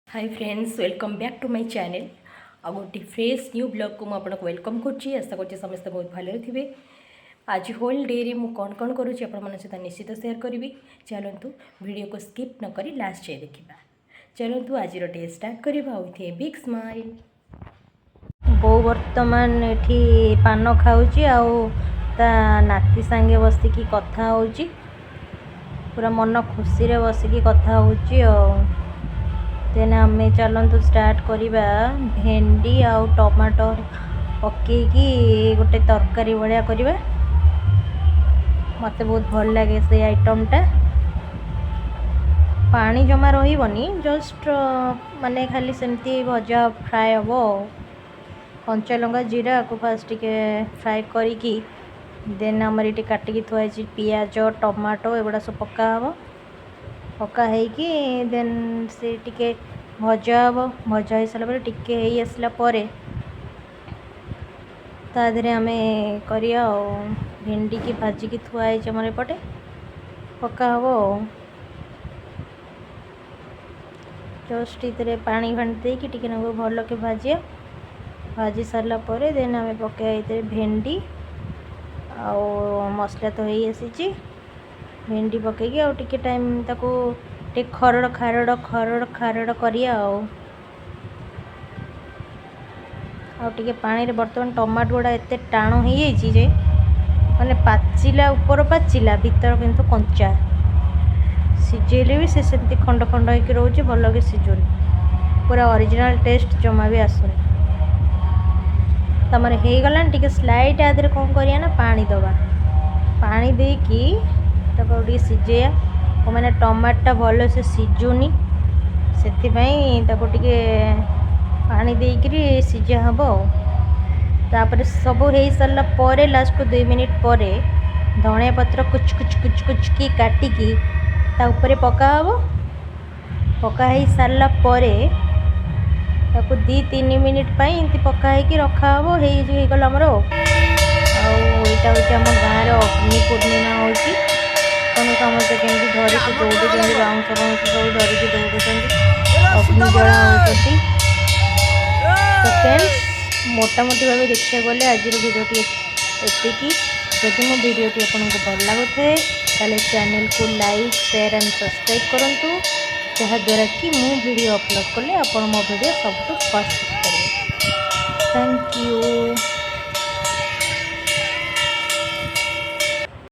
Hi friends, welcome back to my channel। ଆଉ ଗୋଟେ fresh new ବ୍ଲଗ୍କୁ ମୁଁ ଆପଣଙ୍କୁ welcome କରୁଛି। ଆଶା କରୁଛି ସମସ୍ତେ ବହୁତ ଭଲରେ ଥିବେ। ଆଜି ହୋଲ୍ ଡେରେ ମୁଁ କ'ଣ କ'ଣ କରୁଛି, ଆପଣମାନଙ୍କ ସହିତ ନିଶ୍ଚିତ ସେୟାର କରିବି। ଚାଲନ୍ତୁ, ଭିଡ଼ିଓକୁ ସ୍କିପ୍ ନ କରି ଲାଷ୍ଟ ଯାଏ ଦେଖିବା। ଚାଲନ୍ତୁ, ଆଜିର ଡେ ଷ୍ଟାର୍ଟ କରିବା ୱିଥ୍ ଏ ବିଗ୍ ସ୍ମାଇଲ୍। ବୋଉ ବର୍ତ୍ତମାନ ଏଠି ପାନ ଖାଉଛି ଆଉ ତା ନାତି ସାଙ୍ଗେ ବସିକି କଥା ହେଉଛି। ପୁରା ମନ ଖୁସିରେ ବସିକି କଥା ହେଉଛି। ଆଉ ଦେନ୍ ଆମେ ଚାଲନ୍ତୁ ଷ୍ଟାର୍ଟ କରିବା। ଭେଣ୍ଡି ଆଉ ଟମାଟୋ ପକେଇକି ଗୋଟେ ତରକାରୀ ଭଳିଆ କରିବା। ମୋତେ ବହୁତ ଭଲ ଲାଗେ ସେଇ ଆଇଟମ୍ଟା। ପାଣି ଜମା ରହିବନି, ଜଷ୍ଟ ମାନେ ଖାଲି ସେମିତି ଭଜା ଫ୍ରାଏ ହେବ। ଆଉ କଞ୍ଚା ଲଙ୍କା, ଜିରାକୁ ଫାଷ୍ଟ ଟିକେ ଫ୍ରାଏ କରିକି, ଦେନ୍ ଆମର ଏଠି କାଟିକି ଥୁଆ ହେଇଛି ପିଆଜ, ଟମାଟୋ, ଏଗୁଡ଼ା ସବୁ ପକା ହେବ। ପକା ହେଇକି ଦେନ୍ ସେ ଟିକେ ଭଜା ହେବ। ଭଜା ହେଇସାରିଲା ପରେ, ଟିକେ ହେଇ ଆସିଲା ପରେ ତା ଦେହରେ ଆମେ କରିବା ଆଉ ଭେଣ୍ଡିକି ଭାଜିକି ଥୁଆ ହେଇଛି ଆମର ଏପଟେ, ପକା ହେବ। ଆଉ ଜଷ୍ଟ ଏଥିରେ ପାଣି ଫାଣି ଦେଇକି ଟିକେ ନାକୁ ଭଲକି ଭାଜିବା। ଭାଜି ସାରିଲା ପରେ ଦେନ୍ ଆମେ ପକାଇବା ଏଥିରେ ଭେଣ୍ଡି। ଆଉ ମସଲା ତ ହେଇ ଆସିଛି। ଭେଣ୍ଡି ପକେଇକି ଆଉ ଟିକେ ଟାଇମ୍ ତାକୁ ଟିକେ ଖରଡ଼ ଖାରଡ଼ ଖରଡ଼ ଖାରଡ଼ କରିବା। ଆଉ ଟିକେ ପାଣିରେ ବର୍ତ୍ତମାନ ଟମାଟୋ ଗୁଡ଼ା ଏତେ ଟାଣ ହେଇଯାଇଛି ଯେ ମାନେ ପାଚିଲା ଉପର ପାଚିଲା, ଭିତର କିନ୍ତୁ କଞ୍ଚା। ସିଝେଇଲେ ବି ସେ ସେମିତି ଖଣ୍ଡ ଖଣ୍ଡ ହେଇକି ରହୁଛି, ଭଲକି ସିଝୁନି। ପୁରା ଅରିଜିନାଲ୍ ଟେଷ୍ଟ ଜମା ବି ଆସୁନି। ତମର ହେଇଗଲାଣି। ଟିକେ ସ୍ଲାଇଟ୍ ଆ ଦେହରେ କ'ଣ କରିବା ନା ପାଣି ଦେବା। ପାଣି ଦେଇକି ତାକୁ ଆଉ ଟିକେ ସିଝେଇବା। ମାନେ ଟମାଟୋଟା ଭଲସେ ସିଝୁନି, ସେଥିପାଇଁ ତାକୁ ଟିକେ ପାଣି ଦେଇକିରି ସିଝା ହେବ। ଆଉ ତାପରେ ସବୁ ହେଇସାରିଲା ପରେ ଲାଷ୍ଟକୁ 2 ମିନିଟ୍ ପରେ ଧଣିଆ ପତ୍ର କୁଚ୍ କୁଚ୍ କୁଚ୍ କୁଚ୍ କି କାଟିକି ତା ଉପରେ ପକା ହେବ। ପକା ହେଇ ସାରିଲା ପରେ ତାକୁ 2-3 ମିନିଟ୍ ପାଇଁ ଏମିତି ପକା ହେଇକି ରଖାହେବ। ହେଇଗଲା ଆମର। ଆଉ ଏଇଟା ହେଉଛି ଆମ ଗାଁର ଅଗ୍ନି ପୂର୍ଣ୍ଣିମା ହେଉଛି। ତେଣୁ ସମସ୍ତେ କେମିତି ଧରିକି ଦୌଡ଼ୁଛନ୍ତି, ବାଉଁଶ ବାଉଁଶ ସବୁ ଧରିକି ଦୌଡ଼ୁଛନ୍ତି, ଅଗ୍ନି ଜଳା ହେଉଛନ୍ତି। ତ ଫ୍ରେଣ୍ଡସ୍, ମୋଟାମୋଟି ଭାବେ ଦେଖିବାକୁ ଗଲେ ଆଜିର ଭିଡ଼ିଓଟି ଏତିକି। ଯଦି ମୋ ଭିଡ଼ିଓଟି ଆପଣଙ୍କୁ ଭଲ ଲାଗୁଥାଏ, ତାହେଲେ ଚ୍ୟାନେଲକୁ ଲାଇକ୍, ସେୟାର ଆଣ୍ଡ ସବସ୍କ୍ରାଇବ୍ କରନ୍ତୁ, ଯାହାଦ୍ୱାରା କି ମୁଁ ଭିଡ଼ିଓ ଅପଲୋଡ଼ କଲେ ଆପଣ ମୋ ଭିଡ଼ିଓ ସବୁଠୁ ଫାଷ୍ଟ ଦେଖିପାରିବେ। Thank you.